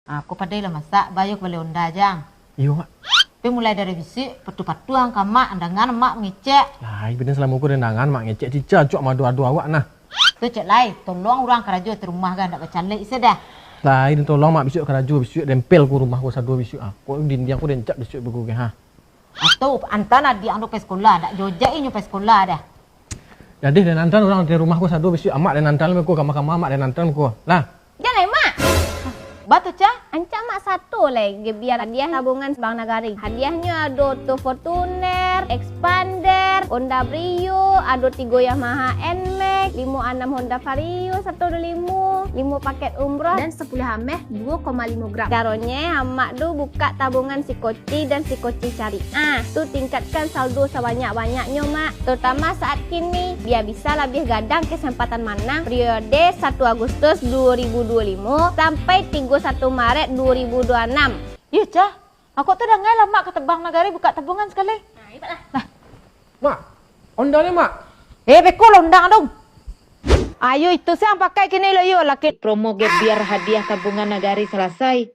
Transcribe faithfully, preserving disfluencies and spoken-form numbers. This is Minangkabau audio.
Ah, ko padai lah masak, bayo ka balai onda, Jang. Iyo, Mak. Tapi mulai dari bisuak, patuah-patuah ang ka Mak, andangan Mak mangecek. Lai, bana salamo ko den dangan Mak ngecek, cica cok mado-ado awak nah. Tu cek lai, tolong urang karajo di rumah kan, ndak bacalek ise dah. Lai, den tolong Mak bisuak karajo, bisuak den pel ko rumah ko sado bisuak ah. Ko dindiang ko den cat bisuak beko ge ha. Atau antaan adiak ang tu pai sekolah, ndak jojak inyo pai sekolah dah. Jadi den antaan urang di rumah ko sado bisuak, amak den antaan beko, kama-kama amak den antaan beko. Lah. Jan lai, Mak. Baa tu, Ca? Ancak Mak sato lai gebiar hadiah tabungan Bank Nagari. Hadiahnyo ado oto Fortuner, expander, Honda Brio, ado tigo Yamaha Nmax, limo anam Honda Vario saratus duo limo, limo paket umroh, dan sapuluah ameh duo koma limo gram. Caronye, amak tu bukak tabungan si Koci dan si Koci Syariah. Tu tingkatkan saldo sabanyak-banyaknyo, Mak. Terutama saat kini, bia bisa labiah gadang kesempatan manang periode satu Agustus dua ribu dua limo sampai tigo satu Maret dua ribu dua enam. Iyo, Ca. Aku tu dangai lah, Mak, kata Bank Nagari bukak tabungan sakali. Nah, iyo, Pak, lah. Nah. Mak, onda ni, Mak. Eh, beko lah onda ang tu. Ayo, itu se ang pakai kini lo, yo, laki. Promo gebiar hadiah tabungan Nagari salasai.